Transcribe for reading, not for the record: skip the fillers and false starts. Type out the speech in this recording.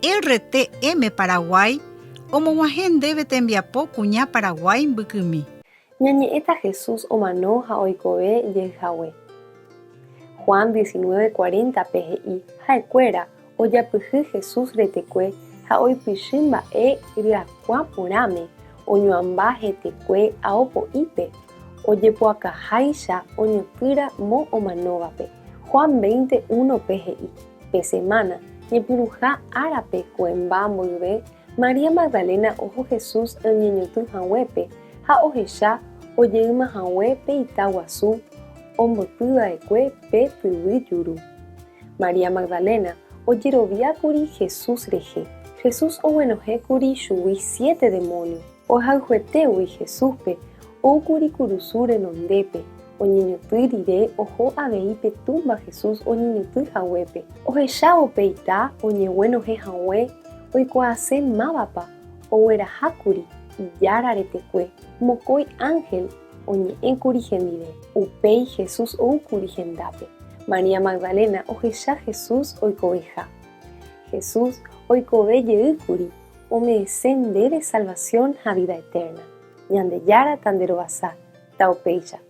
RTM Paraguay omog̃uahẽ ndéve tembiapo kuña Paraguái mbykymi. Ñañe'ẽta Jesús omano ha oikove jey hague. Juan 19:40 pe he'i ha'ekuéra ojapyhy Jesús retekue ha oipichy mba'e ryakuã porãme oñuamba hetekue ao po'ípe, ojepu'akaháicha oñotỹra mo omanóvape. Juan 20:1 pe he'i, Pe semána ñepyrũha árape ko'ẽmba mboyve, María Magdalena oho Jesús oñeñotỹ haguépe ha ohecha ojeýma hague pe ita guasu omboty va'ekue pe tyvy juru. María Magdalena ojeroviákuri Jesús rehe. Jesús oguenohẽkuri chugui siete demónio. Ohayhuetégui Jesúspe oúkuri kurusu renondépe, oñeñotỹ rire oho avei pe túmba Jesús oñeñotỹ haguépe. Ohechávo pe ita oñeguenohẽ hague oikuaase mávapa oguerahákuri Ijára retekue, mokõi ánhel oñe'ẽkuri hendive. Upéi Jesús oúkuri hendápe. María Magdalena ohecha Jesús oikoveha. Jesús oikove jeýkuri ome'ẽse ndéve salvación ha vida eterna. Ñandejára tanderovasa. Taupéicha.